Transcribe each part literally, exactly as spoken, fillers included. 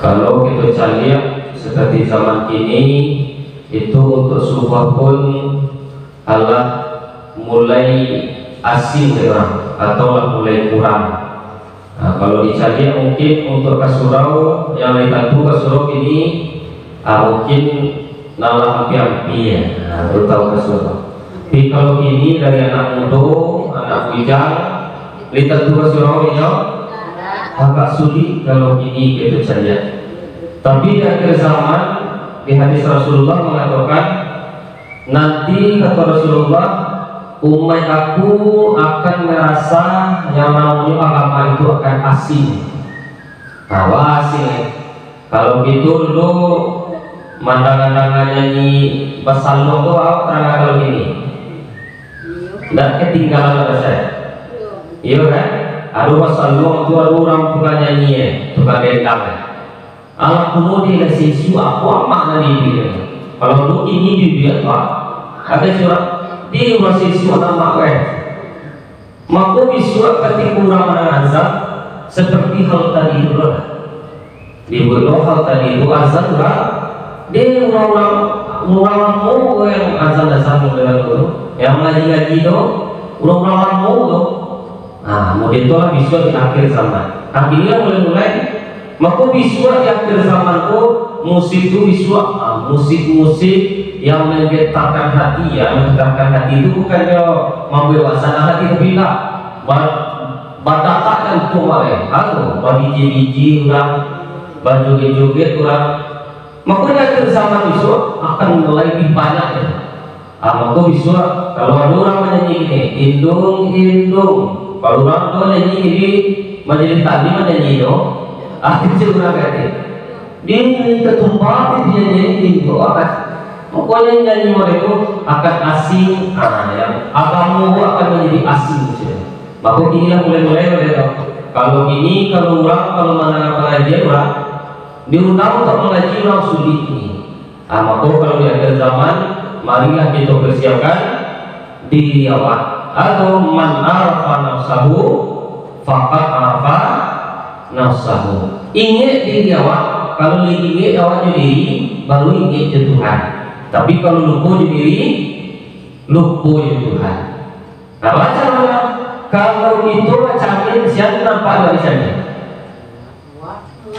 Kalau kito caliak seperti zaman kini, itu untuk subuah pun alah mulai asing dek urang, atau lah mulai kurang. Nah, kalau dicaliak mungkin untuk ka surau, yang lain tantu ka surau kini, ah, mungkin nan lah ampia-ampia, nah, baru tahu ka surau. Tapi kalau kini dari anak mudo, anak bujang, lain tantu ka surau inyo agak sulik kalau kini kito caliak. Tapi di akhir zaman, di hadis Rasulullah mengatakan, nanti, kata Rasulullah, umaik aku akan merasa yang namonyo agama itu akan asing. Nah, wah, asing, eh. Kalau kito dulu mandanga-danga nyanyi basaluang tu, awak tarang kalau kini. Ndak ketinggalan lah, saya. Iyo kan? Ado basaluang tu, ado urang tukang nyanyi, eh, tukang dendang, eh. Alah, kuno di lah siswa, aku amak nan di dia. Kalau lu kini di dia, Pak, ada surat di urang siswa nama, eh. Mako bisuak katik urang nan azan, seperti hal tadi tu lah. Dibuat lo hal tadi tu, azan urang, di urang-urang, urang lamo yang azan-azan model tu, yang ngaji-ngaji tu, urang-urang lamo tu. Nah, model tu lah bisuak di akhir zaman. Nah, kini lah mulai-mulai. Mako bisuak di akhir zaman tu, musik tu bisuak, ah, musik-musik yang menggetarkan hati, ya, menggetarkan hati tu bukannyo mambuek awak sanang hati, tapi indak. Ba-, badatak jantuang awak, eh. Anu, ba-D J-D J urang, bajoget-joget urang. Mako di akhir zaman bisuak akan mulai lebih banyak, eh. Ah, mako bisuak, kalau ado urang manyanyi gini, "Indung, indung." Kalau urang tu manyanyi di majelis taklim manyanyi tu, ah, kecil urang kecil. Dia nyanyi ketumbak, dia nyanyi indung, ah, mako nyanyi model tu akan asing, ah, yang agamo akan menjadi asing, maksudnya. Mako inilah mulai-mulai model tu. Kalau kini, kalau urang, kalau mandanga pangajian urang, diundang untuk mangaji urang sulik ni. Ah, mako kalau di akhir zaman, marilah kito persiapkan diri awak. Atau man arafa nafsahu, faqad arafa nafsahu. Ingek diri awak, kalau lai ingek awak jo diri, baru ingek jo Tuhan. Tapi kalau lupo jo diri, lupo jo Tuhan. Nah, macam mana? Kalau kito bacamin, sia nampak dek dicamin?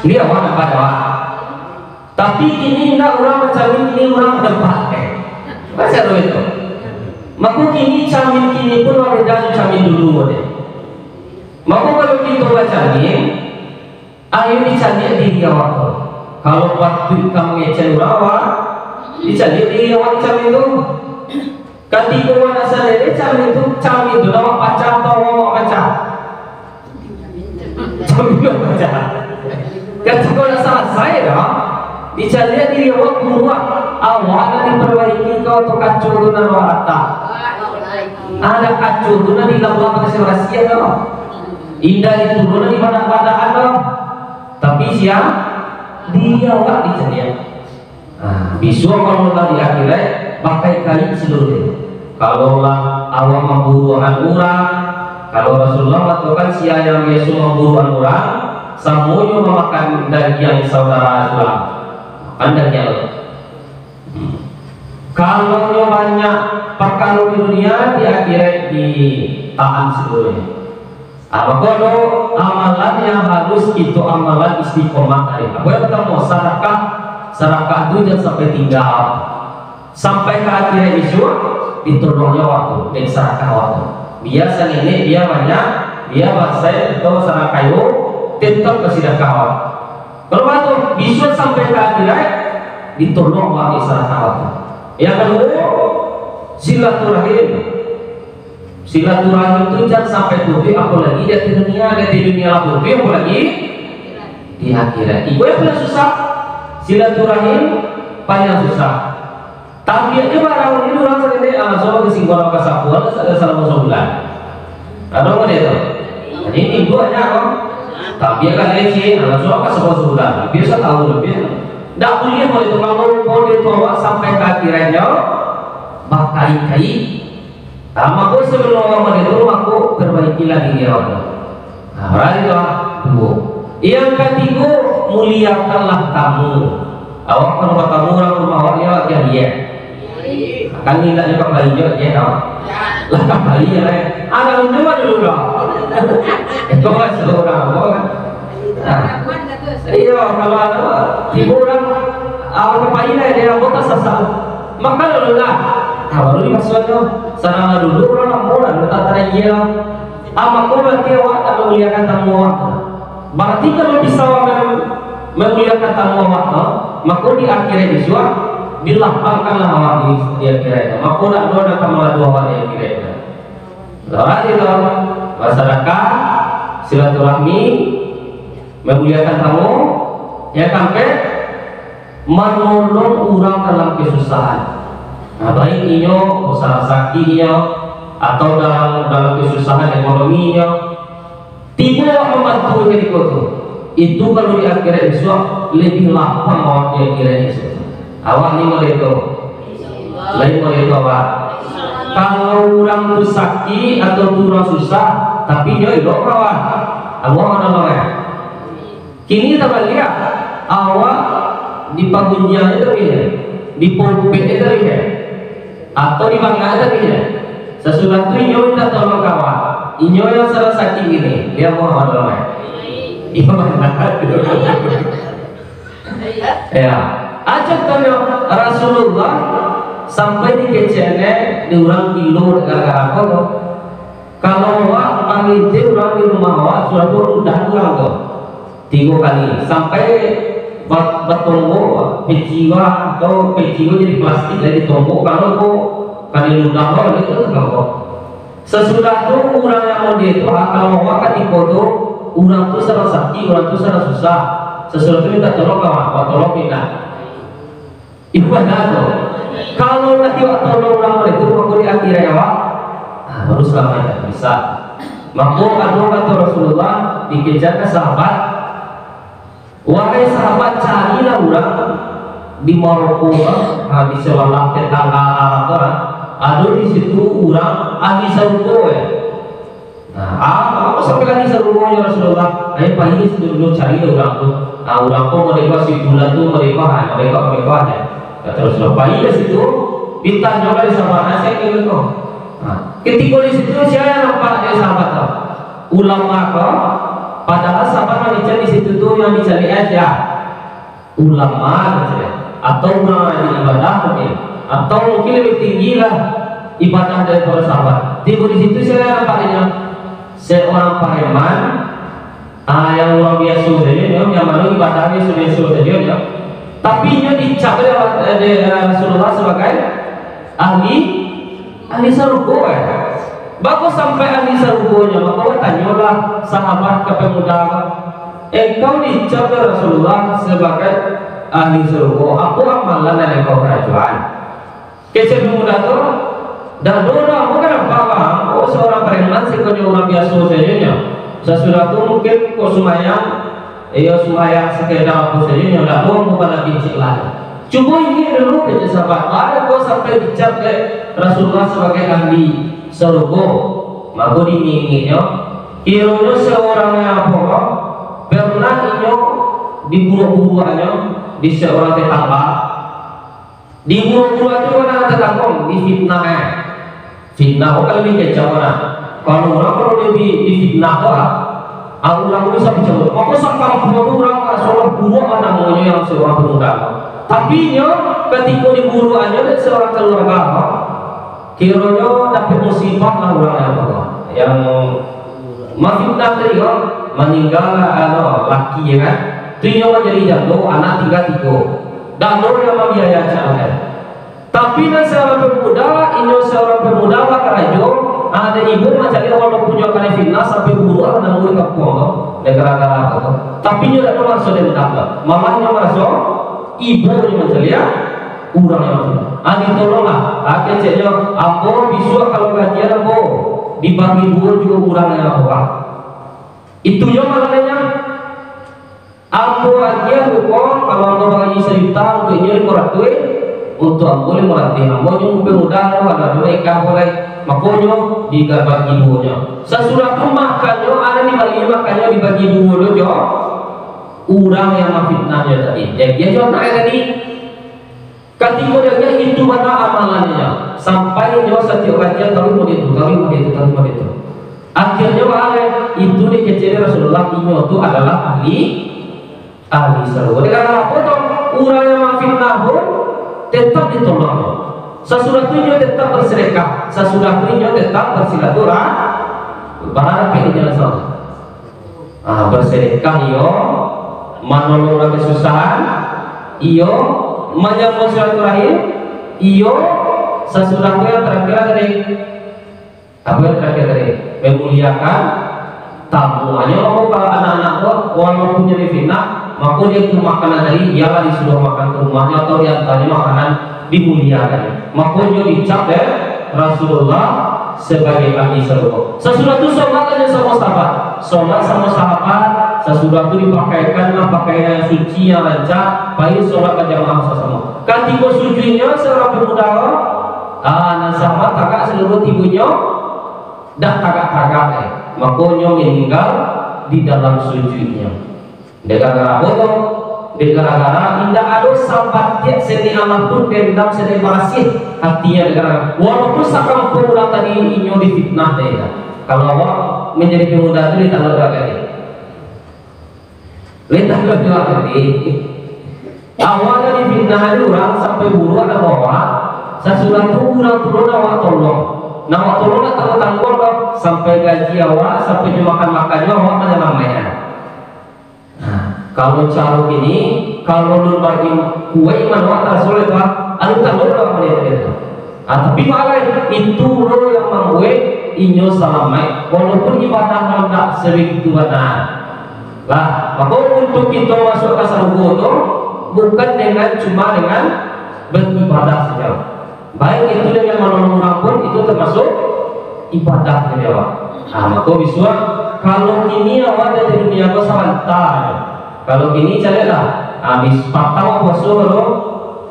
Di awak nampak dek awak. Tapi kini indak urang bacamin, kini urang nampak. Eh, macam tu itu. Mako kini camin kini pun lah beda jo camin dulu deh. Mako kalau kito bacamin, ayo dicaliak diri awak tu. Kalau patuik ka mangecek urang awak, dicaliak diri awak di camin tu. Katiko awak nak salelek camin tu, camin tu nak awak pacah atau awak pacah? Camin tu pacah. Katiko nak salasai dah, dicaliak diri awak buruak, awak nak dipabaiki kau tu kaco tu nan awak ratak. Ada kaco tu nan dilambuang barasiah-barasiah tu. Indak itu tu nan dibadak-badakan tu. Tapi sia, diri awak dicaliak. Nah, bisuak kalau lah di akhirat, bakai-kai saluruahnyo. Kalau lah awak mamburuakan urang, kalau Rasulullah mangatokan sia yang biaso mamburuakan urang, samonyo mamakan dagiang saudara surang. Makan dagiang. Hmm. Kalau nyo banyak parkaro di dunia, di akhirat ditahan saluruahnyo. Ah, mako ado amalan yang harus kito amalan istiqomah tadi. Apo yang partamo? Sadakah. Sadakah tu jan sampai tingga. Sampai ka akhirat isuak, ditolongnyo waktu, dek sadakah waktu. Bia saketek, bia banyak, bia basai, atau sadakah yo, tetap basadakah waktu. Kalau waktu bisuak sampai ka akhirat, ditolong waktu sadakah waktu. Yang kaduo, silaturahim. Silaturahim tu jan sampai putuih, apolagi di ateh dunia. Di ateh dunia lah putuih, apolagi di akhirat. Iko yang paling susah. Silaturahim paling susah. Tabiatnyo barang ni urang saketek, ah, so, bakesimpulan ka sapu, ada sa-, salamo sabulan. Ado model tu. Jadi, minggu banyak, kok. Tabiat kan leceh, ah, so, ka sapu sabulan. Biaso tahu lebih. Ndak buliah model tu, kalau model tu awak sampai ka akhiratnyo, bakai-kai. Ah, mako sabalun awak model tu, mako perbaikilah diri awak tu. Nah, barani tu, ah, duo. Yang katigo, muliakanlah tamu. Awak kalau batamu urang rumah awak, yo, awak cari, yo. Kan indak jo ka pai jo, yo, tau? Lah ka pai, yo, lah. Anak minum dulu, dong. Kau masuk urang, kau kan? Nah. Iyo, kalau ado tibo urang, awak ka pai lah, di ambo tasasal. Makan dulu lah. Nah, baru dimasuak tu. Sadang lah duduak, urang lamo lah, mintak taragia lah. Ah, mako bararti awak tak mamuliakan tamu awak tu. Bararti kalau bisa awak mem-, mamuliakan tamu awak tu, mako di akhirat isuak, dilapangkanlah awak di, di akhirat tu. Mako dak ado nan ka mangadu awak di akhirat tu. Doa itu, basadakah, silaturahmi, mamuliakan tamu, yang kaampek, manolong urang dalam kasusahan. Nah, baik inyo, urang sakik inyo, atau dalam, dalam kasusahan ekonomi inyo, tibo awak mambantu katiko tu. Itu kalau di akhirat isuak, labiah lapang awak di akhirat isuak. Awak ni model tu. Lain model tu awak. Kalau urang tu sakik atau tu urang susah, tapi inyo elok ka awak. Awak manolong, eh. Kini tabaliak, awak dipagunjiang tadi, dipompek tadi, atau dibangak tadi. Sasudah tu inyo minta tolong ka awak. Inyo yang sadang sakik kini, dia mau awak tolong, eh? Iyo, bana tu. Ya. Aja tanyo, Rasulullah sampai dikecek dek urang gilo gara-gara apo tu? Kalau awak mangintip urang di rumah awak, sudah tu ludah urang tu. Tigo kali. Sampai ba-, batonggok peci awak atau peci awak jadi plastik, jadi tonggok, kalau ko ka diludah awak, itu tonggok. Sasudah tu, urang yang model tu, ah, kalau awak katiko tu, urang tu sadang sakik, urang tu sadang susah. Sasudah tu minta tolong ka awak, awak tolong pindah. Itu bana tu. Kalau lah awak tolong urang model tu, mako di akhirat awak, ah, baru salamaik, bisa. Mako, ado kato Rasulullah, dikecek ka sahabat, "Wahai sahabat, carilah urang di Maroko, ha, di sabalah tetangga Arab tu, ha. Ado di situ urang ahli sarugo, eh." Nah, ah, mako sampai ahli sarugonyo Rasulullah. Ayo pai situ dulu, cari dulu urang tu. Ah, urang ko mereka si bulan tu, mereka, ha, mereka, mereka, ha. Kato Rasulullah, pai ka situ, ditanyo ka di sahabat, "Ah, sia ko?" Nah, katiko di situ, sia yang nampak dek sahabat tu? Ulama ko, padahal sahabat mangecek di situ tu yang dicari, eh, sia? Ulama, kecek. Atau urang rajin ibadah mungkin. Atau mungkin labiah tinggi lah ibadah daripado sahabat. Tibo di situ, sia yang nampak dek inyo? Seorang pareman, ah, yang urang biaso sajo nyo, yang mano ibadah biaso-biaso sajo nyo. Tapi inyo dicap dek, dek Rasulullah sabagai ahli, ahli sarugo, eh. Bako sampai ahli sarugonyo, mako batanyolah sahabat ka pemuda, "Engkau dicap dek Rasulullah sabagai ahli sarugo, apo amalan nan engkau karajoan?" Kecek pemuda tu, "Dak ado doh, ambo kan nampak, Bang, ambo seorang preman, sakonyo urang biaso sajo nyo. Sasudah tu mungkin ko sumbayang, iyo, sumbayang sakadar apo sajo nyo, dak ado ambo balabiah ciek lai." Cubo ingek dulu, kecek sahabat, baa ko sampai dicap dek Rasulullah sabagai ahli sarugo. Mako diingek-ingeknyo, kironyo seorang yang apo ko, pernah inyo diburuak-buruaknyo di seorang tetangga. Di buruak-buruak tu kan ado tatangkong, difitnah, eh. Fitnah, oh, kalau dikecek urang. Kalau urang kalau di, di, difitnah tu, ah, ah, urang tu bisa dicabut. Mako sakampung tu urang maraso buruak lah namonyo yang seorang pemuda tu. Tapi nyo, katiko diburuaknyo dek seorang keluarga tu, kironyo dapek musibah lah urang yang tu. Yang mafitnah tadi ko, maningga, anu, laki, ya kan? Tu inyo manjadi jando, anak tingga tigo. Dak ado yang mambiayai anak. Tapi nan seorang pemuda, inyo seorang pemuda bakarajo, ah, dek ibo mancaliak walaupun nyo kanai fitnah sampai buruak namo di kampuang tu, dek gara-gara apo tu. Tapi inyo dak ado maraso dendam tu. Malah inyo maraso ibo nyo mancaliak urang yang fitnah. Ah, ditolonglah. Ah, keceknyo, "Ambo bisuak kalau gajian ambo dibagi duo juo urang yang apo, Bang." Itu nyo malah inyo. Ambo agiah ko, kalau ambo bagi sajuta untuak inyo limo ratuih, untuak ambo limo ratuih. Ambo nyo pemuda tu, ado, ado ikah ko lai. Mako nyo dibagi duo nyo. Sasudah tu makannyo, ado dibali makannyo dibagi duo nyo jo, Urang yang mafitnah nyo tadi, diagiah jo anak tadi. Katiko diagiah, itu bana amalannyo, sampai nyo satiok kajian taruih baitu, taruih baitu, taruih baitu. Akhirnyo, itu dikecek Rasulullah, inyo tu adalah ahli, ahli sarugo. Dek karano apo tu? Urang yang mafitnah pun tetap ditolong. Sasudah tu inyo tetap bersedekah, sasudah tu inyo tetap bersilaturahmi. Barapek inyo sama. Ah, bersedekah iyo, manolong urang kasusahan iyo, manyambung silaturahim iyo, sasudah tu yang terakhir tadi. Apa yang terakhir tadi? Memuliakan tamu. Hanyo mako kalau anak-anak tu, walaupun jadi fitnah, mako dia tu makanan tadi, dialah disuruh makan ke rumahnya atau diantarnya makanan dimuliakan. Mako nyo dicap dek Rasulullah sebagai ahli sarugo. Sasudah tu, solat aja samo sahabat. Solat samo sahabat, sasudah tu dipakaikanlah pakaian yang suci, yang rancak, pai solat bajamaah samo-samo. Katiko sujuiknyo, saurang pemuda, ah, nan sahabat tagak saluruh tibunyo, dak tagak-tagak, eh. Mako nyo meninggal di dalam sujuiknyo. Dek gara-gara apo tu? Dek gara-gara indak ado sabatiak sendi alah pun dendam sadai barasiah hatinyo dek gara-gara. Walaupun sakampuang urang tadi inyo difitnah dek inyo. Kalau awak manjadi pemuda tu, lai talok dek awak tadi. Lai talok dek awak tadi. Awak lah difitnah dek urang sampai buruak namo awak. Sasudah tu urang tu lah awak tolong. Nah, awak tolong lah tangguang-tangguang lah. Sampai gaji awak, sampai jo makan-makan jo awak manyalamaikan. Nah, kalau caro kini, kalau lun baim-, kuaik iman awak, taraso lai tu, alun tahu awak maliek tu. Ah, tapi baa lai, itu lo yang mambuek inyo salamaik, walaupun ibadah nan dak sabagitu bana. Lah, mako untuak kito masuak ka sarugo tu, bukan dengan, cuma dengan baibadah sajo. Baik itu dengan manolong urang pun, itu tamasuak ibadah jo awak. Ah, mako bisuak, kalau kini awak di dunia ko sabanta. Kalau kini caliaklah, habis patang puaso tu,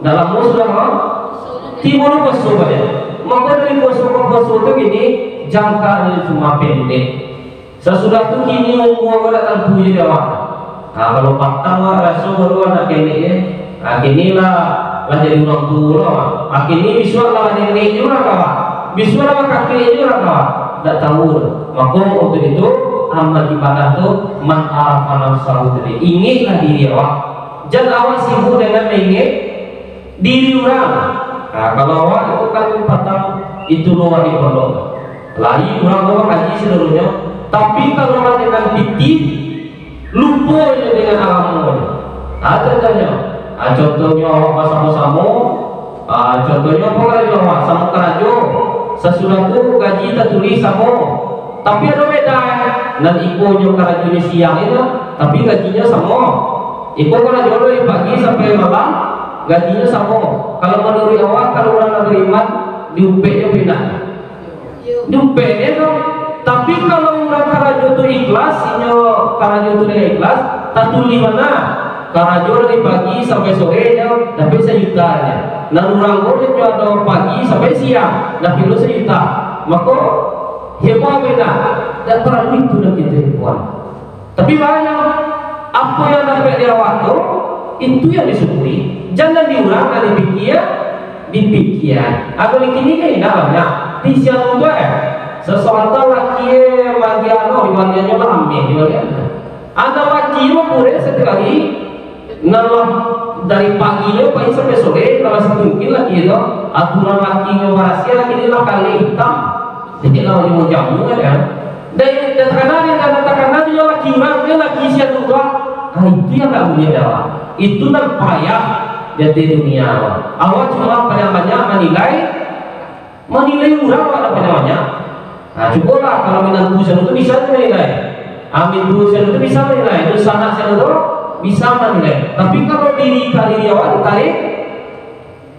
dak lamo sudah, kan? Tibo lo puaso baliak. Mako dari puaso ka puaso tu kini jangkanyo cuma pendek. Sasudah tu kini umua ko dak tantu jo dek awak. Ha, kalau patang awak raso baru anak kenek je. Ha, kini lah, lah jadi urang tuo lah awak. Ha, kini bisuak lah nenek juo lah ka awak. Bisuak lah kakek juo lah ka awak. Dak tahu tu. Mako untuak itu, amal ibadah tu, man arafa nafsahu tadi. Ingeklah diri awak. Jan awak sibuk dengan maingek diri urang. Nah, kalau awak itu kan patang itu lo wajib pondok. Lai urang lo makaji saluruhnyo. Tapi kalau lah dengan pitih, lupo inyo dengan agamo. Nah, contohnyo. Nah, contohnyo awak basamo-samo. Ah, contohnyo apo karajo awak? Samo karajo. Sasudah tu gaji tatulih samo. Tapi ado beda, eh. Nan iko nyo karajonyo siang itu, tapi gajinyo samo. Iko karajo dari pagi sampai malam, gajinyo samo. Kalau manuruik awak, kalau urang nan bariman, diupeknyo pindah. Diupeknyo tu. Tapi kalau urang karajo tu ikhlas, inyo karajo tu dengan ikhlas, tatulih bana. Karajo dari pagi sampai sore nyo, dapek sajuta nyo. Nan urang ko nyo ado pagi sampai siang, dapek lo sajuta. Mako, heboh bana. Dak paralu itu nan kito hebohan. Tapi banyak, apo yang dapek di awak tu, itu yang disyukuri. Jan di urang nan dipikia, dipikia. Atau di kini kan indak banyak. Di siang tu, eh, sasuatu laki, eh, bagian, oh, di bagiannyo lah ameh, di bagian. Anak laki lo kureh satu hari, nan lah dari paginyo pai sampai sore, lah masih mungkin laki tu. Aturan lakinyo barasiah, laki ni lah kalek itam. Jadi lah jamu-jamu kan, ya. Dan, dan takana dia, dan takana dia laki urang, dia laki siang tu, ah, itu yang tak boleh dah. Itu nan payah di ateh dunia, awak. Awak cuma banyak-banyak manilai, manilai urang awak dak banyak-banyak. Nah, cubolah kalau minantu siang tu bisa manilai. Ah, mintu siang tu bisa manilai. Itu sanak siang tu bisa manilai. Tapi kalau diri ka diri awak ditarik,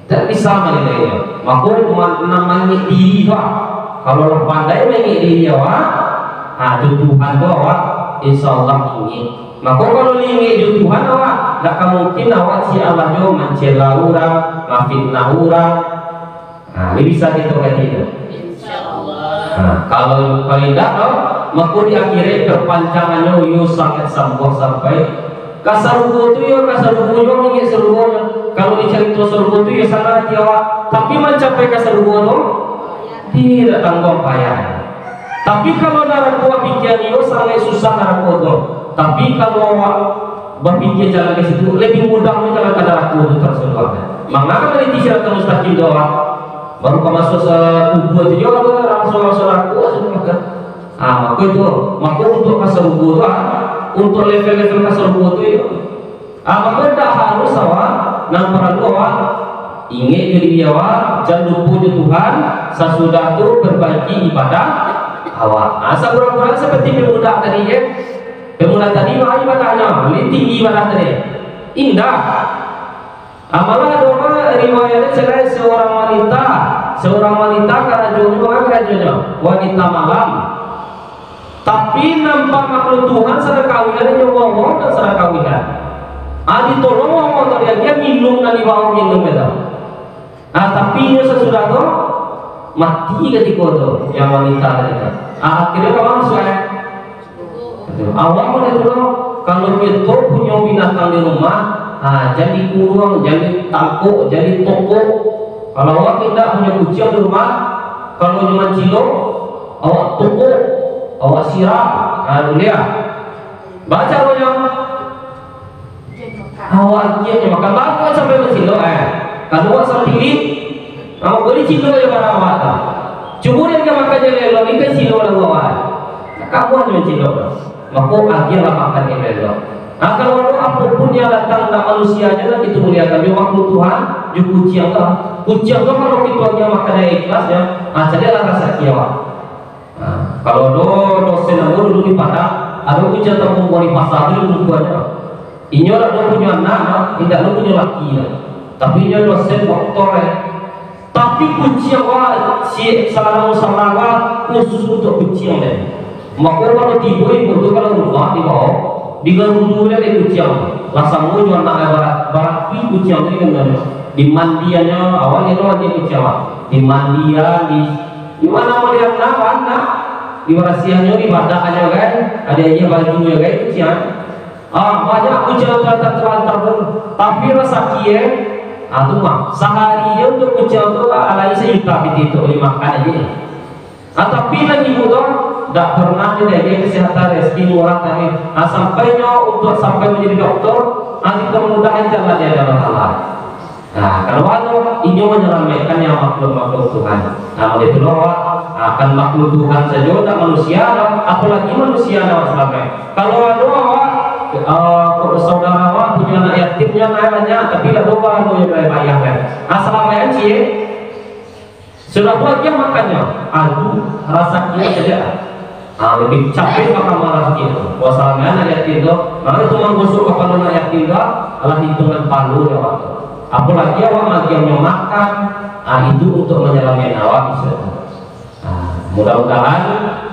dak bisa manilai. Mako, ma-, nan maingek diri tu, ah. Kalau lah pandai maingek diri awak, ah, jo Tuhan tu awak, insya Allah ingek. Mako, kalau ingek jo Tuhan awak, dak ka mungkin awak ciek alah jo mancela urang, mafitnah urang. Nah, ini bisa kito kaji tu. Insya Allah. Nah, kalau, kalau indak tu, mako di akhirat perpanjangannyo yo sangat sambuah sampai Ka sarugo tu yo, ka sarugo yo, ingek sarugonyo. Kalau dicarito sarugo tu yo, sanang ati awak. Tapi mancapai ka sarugo tu, tidak tangguang payah. Tapi kalau narako bapikia iyo, sangaik susah narako tu. Tapi kalau awak bapikia jalan ka situ, labiah mudah lagi jalan ka narako tu, taruih sarugo. Mangko maniti siratal mustaqim tu, awak baru ka masuak sa-, kubua tu, yo, raso-raso narako, sudah. Ah, mako itu, mako untuak ka sarugo tu, ah, untuak level-level ka sarugo tu, yo. Ah, mako indak harus awak, nan paralu awak ingek jo diri awak, jan lupo jo Tuhan, sasudah tu perbaiki ibadah awak. Ah, sakurang-kurang seperti pemuda tadi, yo. Pemuda tadi, baa ibadahnyo, lai tinggi ibadah tadi? Indak. Ah, malah ado mah riwayatnyo caliak seorang wanita, seorang wanita karajonyo, manga karajonyo, wanita malam. Tapi nampak makhluk Tuhan sadang kawihan, inyo ngomong dan sadang kawihan. Ah, ditolong ngomong tadi, agiah minum nan dibawa minum itu. Ah, tapi inyo sasudah tu, mati katiko tu, yang wanita tadi tu. Ah, akhirnyo ka masuak, eh. Awak mah itu lo, kalau kito punyo binatang di rumah, ah, jan dikuruang, jan ditangkok, jan ditokok. Kalau awak indak punyo kuciang di rumah, kalau nyo mancilok, awak tokok, awak siram, ah, buliah. Baco awaknyo. Awak agiahnyo makan, bagus sampai mancilok, eh. Kalau awak sapirik, awak bari cilok jo barang awak tu. Cubo dek agiah makan jo elok, ikan cilok lalu awak. Kabuah nyo cilok. Mako agiahlah makan jo elok. Nah, kalau ado apo pun yang datang dari manusia, janlah kito muliakan, jo makhluk Tuhan, jo kuciang tu. Kuciang tu kalau kito agiah makan jo ikhlas, yo, ah, caliaklah rasaki awak. Nah, kalau ado dosen ambo dulu di Padang, ado kuciang tampung buah di pasa tu di bungkuannyo. Inyo dak ado punyo anak, indak ado punyo laki doh. Tapi inyo dosen doktor, eh. Tapi kuciang wak, si salah musala wak, khusus untuak kuciang deh. Mako kalau tibo ibu tu kalau rumah di bawah, digarudu deh dek kuciang. Lah samo jo anak, eh, bara-, barapi kuciang tu dikannyo. Dimandiannyo, awak ni mandi kuciang, wak. Dimandian, di Di ma namo di anak, anak, dibarasiahannyo, dibadakannyo, kan? Ado aia bajunyo, kan, kuciang. Ah, banyak kuciang tu lantak-lantak tu. Tapi rasaki, eh. Ah, tu mah. Sahari je untuak kuciang tu, ah, lai sajuta pitih tu dimakan aja. Ah, tapi nan ibu tu, dak pernah diagiah kesehatan, rezeki murah tadi. Ah, sampai nyo untuak sampai manjadi doktor, ah, dipermudah jalan di hadapan Allah. Nah, kalau anu, inyo manyalamaikkan yang makhluk-makhluk Tuhan. Nah, oleh itu, awak akan makhluk Tuhan sajo, dak manusia, apolagi manusia nan awak salamaik. Kalau ado awak, eh, kok saudara awak punyo anak yatim, nyo banyak, tapi dak bawa anu yang bayar-bayar, kan? Nah, salamaik ciek. Sudah tu agiah makannyo, aduh, rasaki sajo. Ah, labiah capek makan rasaki tu. Puaso anak yatim tu, mano tu manggosok kapalo anak yatim tu, alah hitungan palo dek awak tu. Apolagi awak maagiahnyo makan, ah, itu untuak manyalamaikan awak bisa tu. Ah, mudah-mudahan,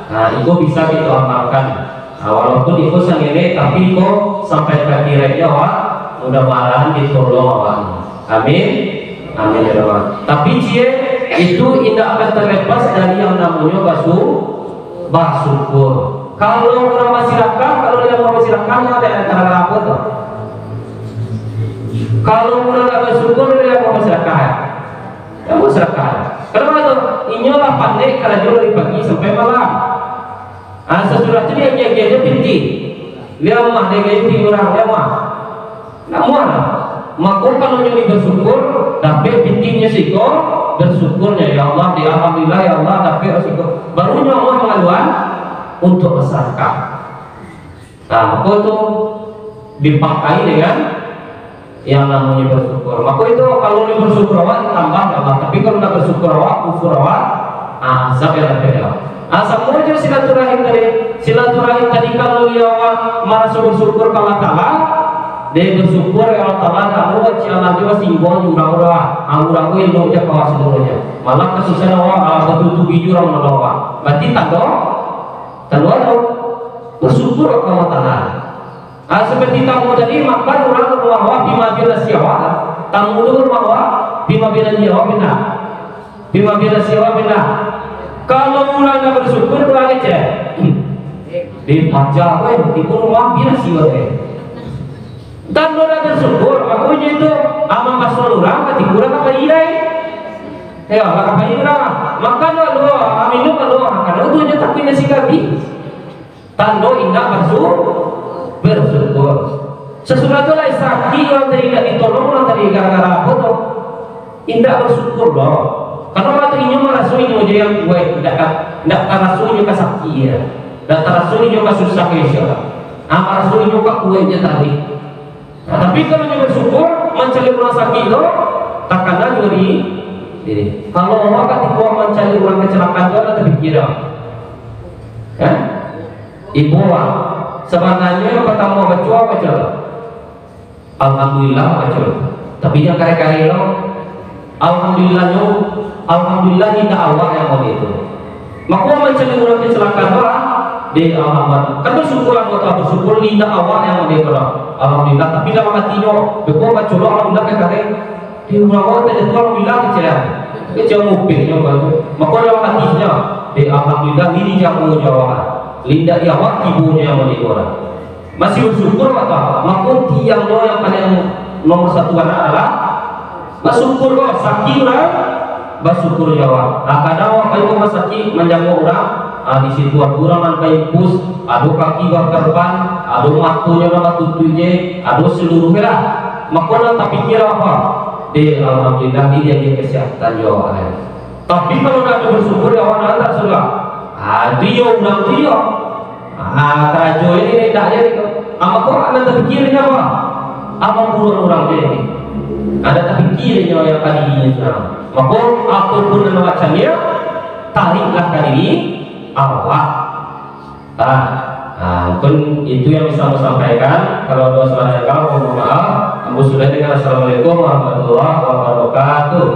ah, iko bisa kito amalkan. Ah, walaupun iko sangelek, tapi iko sampai ka akhiratnyo awak, mudah-mudahan ditolong awak. Amin. Amin ya Allah. Tapi ciek, itu indak akan terlepas dari yang namonyo basu-, basyukur. Kalau urang basirakah, kalau dia mau basirakah, dia akan antara apo tu? Kalau urang ndak basyukur, dia mau basirakah. Dia mau basirakah. Kenapa tu? Inyo lah pandai karajo dari pagi sampai malam. Ah, sasudah tu diagiah-agiah jo pitih. Liau mah, diagiah pitih urang, liau mah. Ndak muah lah. Mako, kalau nyo ni basyukur, dapek pitihnyo siko, basyukurnyo, "Ya Allah, di, alhamdulillah, ya Allah, dapek basyukur." Baru nyo amuah mangaluan untuak basadakah. Nah, mako tu dipakai dengan yang namonyo basyukur. Mako itu, kalau nyo basyukur awak, ditambah, ya Allah. Tapi kalau ndak basyukur awak, kufur awak, ah, azab yang dapek awak. Ah, samo jo silaturahim tadi. Silaturahim tadi, kalau iyo awak maraso basyukur ka Allah Taala, dek basyukur, "Ya Allah Taala, dak ado wajah Allah jo singguang jo urang tu, ah, urang tu elok jo kawan sadonyo. Malah kasusahan awak, ah, batutupi jo urang manolong awak." Berarti tando, tando ado basyukur ka Allah Taala. Ah, seperti tamu tadi, makan urang ka rumah awak, pi maambiak nasi awak. Tamu tu ka rumah awak, pi maambiak nasi awak, pindah. Pi maambiak nasi awak, pindah. Kalau urang ndak basyukur, urang kecek. Di paja ko, eh, tibo rumah, ambiak nasi awak, eh. Tando nak bersyukur, mako inyo tu amal pasal urang, katiko urang ka pai lai. Yo, lah ka pai urang. Makan lah luo, minum lah luo, karano tu inyo takuik nasi kabih. Tando indak bersu-, bersyukur. Sasudah tu lai sakik urang tadi, indak ditolong urang tadi, gara-gara apo tu? Indak bersyukur doh. Karano waktu inyo maraso inyo je yang kuaik, indak ka, indak taraso inyo ka sakik, yo. Indak taraso inyo ka susah, yo. Ah, maraso inyo ka kuaik je tadi. Nah, tapi kalau inyo bersyukur, mancaliak urang sakik tu, takana juo di, di. Kalau awak katiko mancaliak urang kecelakaan tu, ado tapikia doh? Hah? Ibo, ah. Sabananyo yang partamo baco, baco. Alhamdulillah, baco. Tapi jan kareh-kareh lo. Alhamdulillahnyo, alhamdulillah indak awak yang model tu. Mako mancaliak urang kecelakaan tu lah. Deh, alhamdulillah. Kan bersyukur lah, kau tahu bersyukur indak awak yang model tu lah. Alhamdulillah, tapi dalam hatinyo, beko baco lo alhamdulillah kareh-kareh. Deh, urang awak tajatuah, alhamdulillah kecek. Kecek ngupiknyo kan tu. Mako dalam hatinyo, deh, alhamdulillah, ni dijago nyo awak. Indak di awak tibonyo yang model tu lah. Masih bersyukur, mako, mako tiang lo yang paling nomor satu anak adalah bersyukur, ko. Sakik urang, bersyukur jo awak. Nah, kadang awak pai rumah sakik manjangok urang, ah, di situ ado urang nan baimpus, ado kaki baperban, ado matonyo nan batutuik je, ado seluruh lah. Mako nan tapikia apo? Deh, alhamdulillah, ni diagiah kesehatan jo awak. Tapi kalau ndak ado bersyukur, awak nan tak surga. Ah, tu yo urang tu yo. Ah, karajo ini ni, tak jadi ko. Ah, mako, anda tapikia inyo apo? Apo buruak urang tu ini? Anda tapikia inyo yang tadi inyo surang. Mako, apo pun nan macam dia, tariklah ka diri awak. Ah, ah, mungkin itu yang bisa saya sampaikan. Kalau ada salah yang kau, mohon maaf. Ambo sudahi dengan assalamualaikum warahmatullahi wabarakatuh.